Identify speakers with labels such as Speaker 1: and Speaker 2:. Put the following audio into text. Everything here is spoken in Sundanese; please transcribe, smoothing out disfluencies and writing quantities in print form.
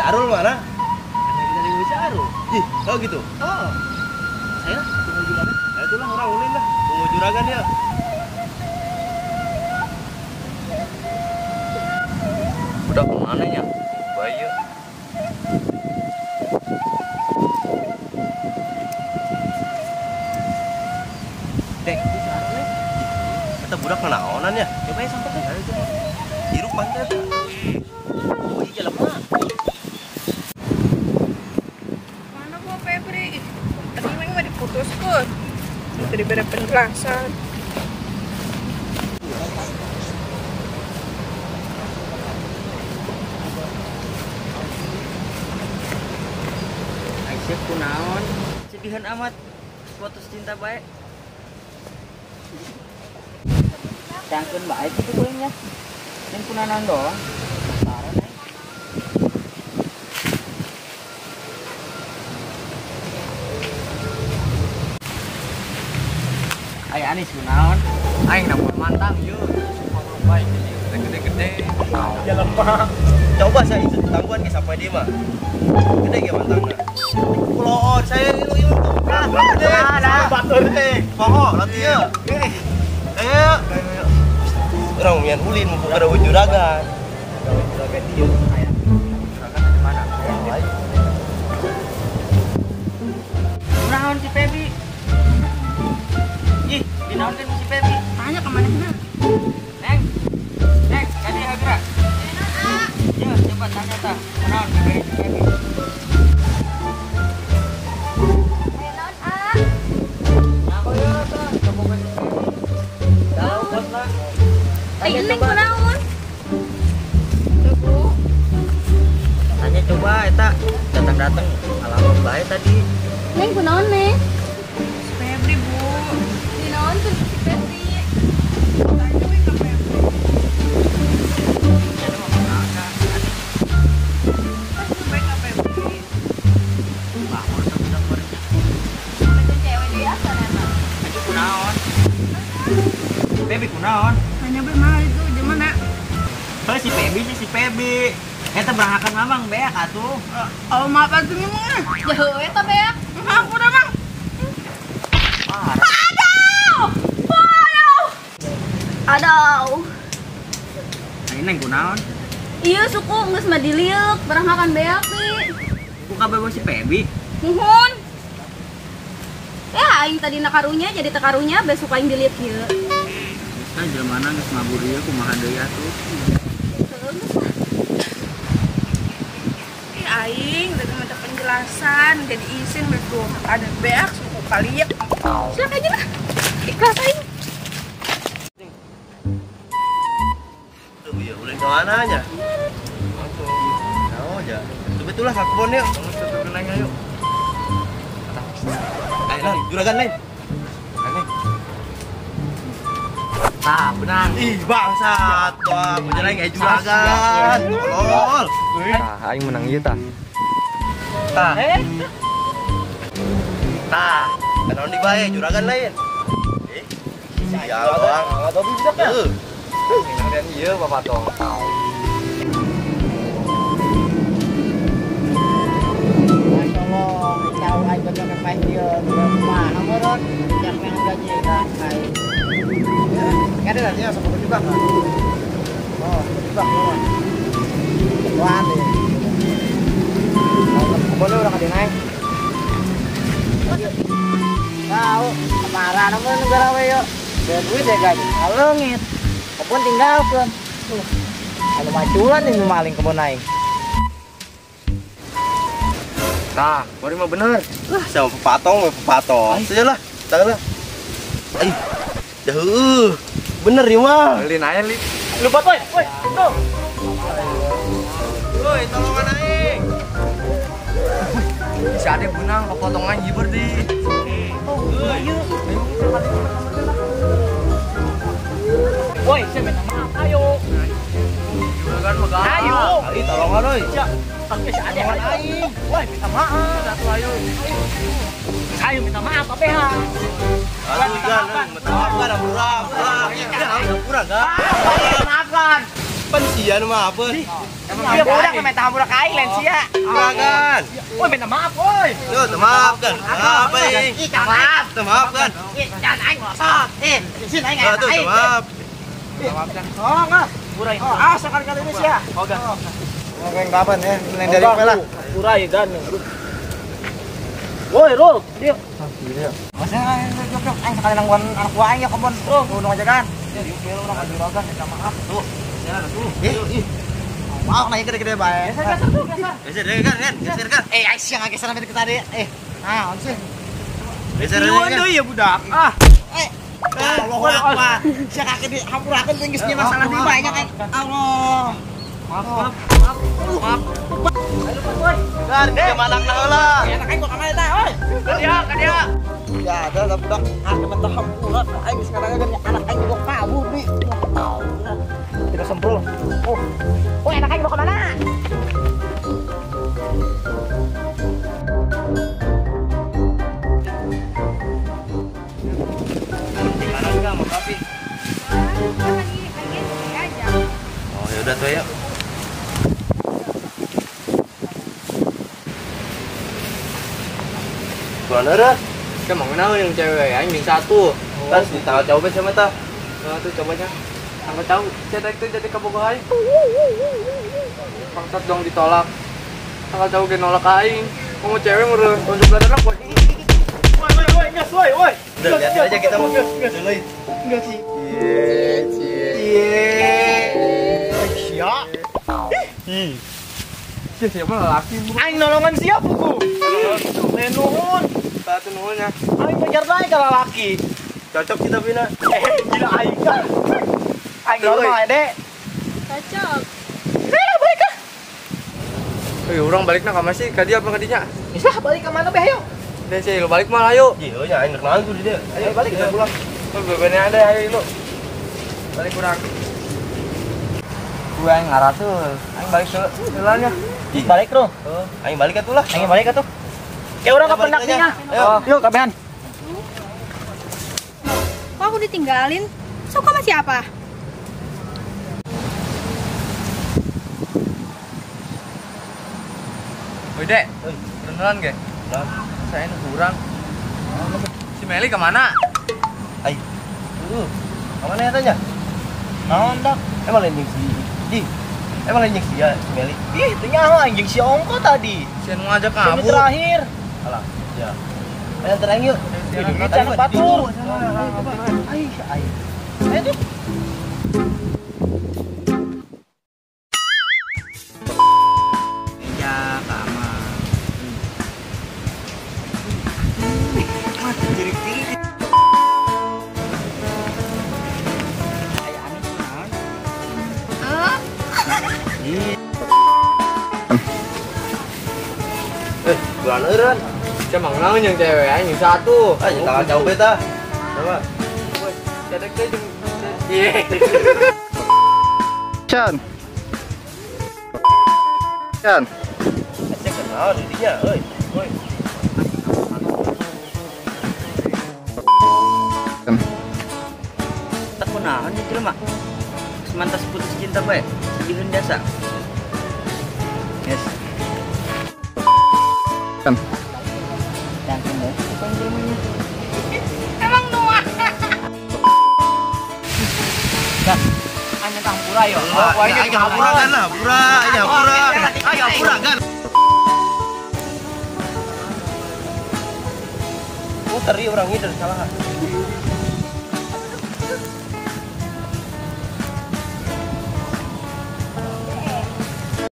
Speaker 1: Arul mana?
Speaker 2: Dari si Arul.
Speaker 1: Ih, oh gitu.
Speaker 2: Oh. Saya tunggu juragan.
Speaker 1: Nah, itulah orang ulin lah. Tunggu juragan ya.
Speaker 3: Udah kemana ya? Bayu.
Speaker 2: Dek, itu si Arul ya.
Speaker 1: Kata budak kenaonan ya?
Speaker 2: Coba ya sampai kan.
Speaker 1: Ayo coba. Hirup pantai tuh. Oh iya lemah.
Speaker 4: Mana gua Febri? Tadi memang mau diputuskan. Tadi beri penjelasan.
Speaker 2: Aisyah kunaon? Sedihan amat. Putus cinta baik. Cangkeun baik itu kuringnya. Yang kunaon doang. Penasaran aing. Ay Anis kunaon?
Speaker 3: Aing namun mantang yeuh. Sumpah baik ini gede-gede.
Speaker 1: Ya lemah. Coba saya itu tangguhan ke sampai dia mah. Gede ge mantangna. Kuloon saya ilu-ilu tuh. Gede. Batur teh. Pokok nanti ya. Ayo. Orang mian ulin mumpung ada juragan.
Speaker 2: Juragan ieu aya. Juragan di mana? Kunaon si Pebi? Ih, dinaonkeun si Pebi?
Speaker 4: Tanya ke mana?
Speaker 2: Neng. Neng, kadi hagra. Ya, coba tanya tah. Kunaon si Pebi?
Speaker 5: Naon, ah?
Speaker 2: Nah, ya tah, coba si Pebi. Tahu bosna.
Speaker 5: Ayo neng kunaon?
Speaker 4: Tuh,
Speaker 2: Tanya coba eta datang-datang alamat bae tadi.
Speaker 5: Neng kunaon, Neng?
Speaker 4: Si Febri, Bu.
Speaker 5: Dinaon tuh si Febri?
Speaker 4: Tanya we ke Febri.
Speaker 2: Jadi mau kunaon ka?
Speaker 4: Tanya we ke Febri.
Speaker 2: Bangun teh budak gorengnya.
Speaker 5: Macam cewek deui asa eta.
Speaker 2: Aja kunaon? Pebi kunaon?
Speaker 4: Tanya we mah itu gimana?
Speaker 2: Heuh si Pebi sih si Pebi. Eta berangkakan mamang beak atuh.
Speaker 4: Oh, maaf atuh nih mah.
Speaker 5: Jauh eta beak.
Speaker 4: Ampun, Mang.
Speaker 2: Parah.
Speaker 5: Aduh! Aduh! Aduh.
Speaker 2: Nah, neng kunaon?
Speaker 5: Iya suku geus mah dilieuk berangkakan beak nih.
Speaker 2: Ku kabeh si Pebi.
Speaker 5: Nuhun. Ya aing tadi na karunya jadi teu karunya besok aing dilieuk ieu.
Speaker 2: Geus tah jelema geus mabur ieu kumaha deui atuh.
Speaker 5: Heuh, geus lah.
Speaker 4: Ih, aing udah minta penjelasan, jadi izin berdua ada beak suku kaliak.
Speaker 5: Silakan aja lah. Ikhlas aing.
Speaker 1: Tuh ya ulin ke mana nya? Tahu aja. Betul lah kebon yuk.
Speaker 3: Tuh neng ayo.
Speaker 1: Ayo juragan lain. Neng.
Speaker 2: Tah, benang.
Speaker 1: Ih, bangsat. Wah, punya kayak juragan. Tolol.
Speaker 3: Tah, aing menang ieu tah.
Speaker 1: Tah. Tah, kenaon di bae juragan lain. Eh, sial bang.
Speaker 3: Tapi budak ya. Menang ieu bapak tong.
Speaker 6: Tolong, tahu aing bocor ke pae ieu. Kumaha meureun? Jak menang gaji ka aing.
Speaker 7: Ada nantinya sama juga kan? Oh, juga keluar. Keluar deh. Boleh orang ada naik. Tahu, marah namun negara we yuk. Duit ya gaji. Alengit. Kebun tinggalkan. Tuh. Kalau maculan ini maling kebun aing.
Speaker 3: Tah, baru mah bener.
Speaker 1: Lah, sama pepatong, pepatong. Sajalah, tangan lah. Ayo. Dah. Bener ya mah.
Speaker 3: Lin aja lin.
Speaker 2: Lupa woi, woi, tuh.
Speaker 1: Woi, tolongan aing.
Speaker 3: Bisa ada benang potongan hibur di.
Speaker 2: Ayo. Woi, saya minta maaf, ayo.
Speaker 3: Juragan mah galak.
Speaker 2: Ayo.
Speaker 1: Ayo tolongan oi.
Speaker 2: Siap. Pakai si ade aing. Woi, minta maaf.
Speaker 3: Satu ayo.
Speaker 2: Ayo minta maaf apa ya?
Speaker 1: Aduh, gan, minta maaf kan, ampura, ampura. Ya, ampura, gan.
Speaker 2: Maafkan.
Speaker 1: Pan sia nu maafeun.
Speaker 7: Iya budak minta hampura ka aing lain sia.
Speaker 1: Juragan.
Speaker 7: Woi minta maaf woi.
Speaker 1: Tuh, maaf kan. Apa ini?
Speaker 7: Ih, maaf.
Speaker 1: Maaf kan.
Speaker 7: Ih, jangan aing ngosot. Ih, izin aing
Speaker 1: Tuh, maaf.
Speaker 7: Maaf kan. Oh, enggak. Oh, ah sekali-kali ini sia.
Speaker 3: Oh, enggak.
Speaker 7: Ngomong kapan ya? Neng dari lah.
Speaker 3: Kurai dan. Woi, Rul, dia.
Speaker 7: Iya. Masnya jok aing sekali nangguan anak buah aing ya kebon. Tuh, aja kan.
Speaker 3: Ya, diuk belo urang juragan minta maaf.
Speaker 1: Tuh, jalan tuh.
Speaker 7: Ih. Mau naik gede-gede bae.
Speaker 3: Geser tuh, geser.
Speaker 1: Geser kan, kan, geser kan.
Speaker 7: Eh, aing siang geser sampai ke tadi. Eh, nah, on sih.
Speaker 1: Geser
Speaker 3: kan. Ya budak. Ah.
Speaker 7: Eh. Allahu Akbar. Sia kaki di hampurakeun teh geus masalah di banyak aing. Allah.
Speaker 3: Maaf, maaf, maaf. Maaf.
Speaker 7: Ayo woi.
Speaker 1: Kan ke malangna heula.
Speaker 7: Enak aing kok kamana teh, oi.
Speaker 3: Ka dia, ka dia.
Speaker 7: Ya, ada budak ah mentah hampura aing geus ngarangan anak aing dibawa kabur di. Tidak semprul. Oh. Oh, enak aing mau kemana?
Speaker 2: Sekarang enggak mau kopi.
Speaker 4: Kan lagi lagi aja.
Speaker 1: Oh, ya udah tuh yuk. Mana dah?
Speaker 2: Kan mau kenal yang cewek aing yang satu.
Speaker 1: Tas di tanggal coba sama tah.
Speaker 2: Nah, tuh cobanya. Tanggal tahu. Cetek tuh jadi kabogoh aing. Bangsat dong ditolak. Tanggal tahu ge nolak aing. Mau cewek meureun untuk belajar lah.
Speaker 3: Woi, woi, woi, gas woi, woi.
Speaker 1: Udah lihat aja kita mau. Enggak
Speaker 7: sih. Cie, cie. Sia.
Speaker 2: Ih. Sia siapa lelaki?
Speaker 3: Aing nolongan siapa ku? Lain nuhun.
Speaker 2: Satu nuhunnya.
Speaker 3: Aing ngejar bae ka lalaki.
Speaker 1: Cocok kita Pina.
Speaker 3: Gila aing kan. Aing normal dek.
Speaker 4: Cocok.
Speaker 3: Eh, balik ah.
Speaker 2: Euy, urang balikna ka mana sih? Ka dia apa ka dinya?
Speaker 3: Bisa balik ka mana be ayo.
Speaker 2: Deh sih, lu balik mah ayo.
Speaker 1: Iya, nya aing kenal ku di dia.
Speaker 3: Ayo balik
Speaker 1: kita pulang.
Speaker 2: Oh, bebannya ada ayo lu. Balik kurang. Gua aing ngaratul. Aing balik heula nya.
Speaker 3: Balik bro.
Speaker 1: Aing balik atuh lah.
Speaker 3: Aing balik atuh. Kayak orang kependak nih ya. Yuk, kabehan.
Speaker 4: Kok aku ditinggalin? Sok sama siapa?
Speaker 2: Woi, Dek. Beneran ge? Saya ini kurang. Si Meli kemana?
Speaker 1: Ai. Kemana ya tanya?
Speaker 7: Naon dak?
Speaker 1: Emang lain jeung si Di. Emang lain jeung si ya, si Meli.
Speaker 3: Ih, teu nyaho anjing si Ongko tadi.
Speaker 2: Si anu ngajak kabur.
Speaker 3: Terakhir.
Speaker 1: Alah, ya. Ayo terang yuk.
Speaker 3: Ini batur.
Speaker 7: Ai, ai.
Speaker 3: Ayo tuh.
Speaker 2: Ya, kamar. Ciri-ciri. Kayak aneh naon?
Speaker 1: Eh, bulan eureun.
Speaker 2: Cuma naon yang cewek aing satu.
Speaker 1: Ah, jeung tanggal jauh beta. Coba.
Speaker 2: Woi, cedek teh jeung Iya.
Speaker 7: Chan. Chan.
Speaker 1: Acek kenal di dinya euy. Woi.
Speaker 2: Tak kunaon ieu jelema. Semantas putus cinta bae, sediheun jasa. Yes.
Speaker 7: Kan.
Speaker 4: Emang nuah.
Speaker 3: Kan. Aing hampura yo.
Speaker 1: Aing hampura kan lah, hampura, aing hampura. Aing hampura kan. Puter ieu urang ngider salah.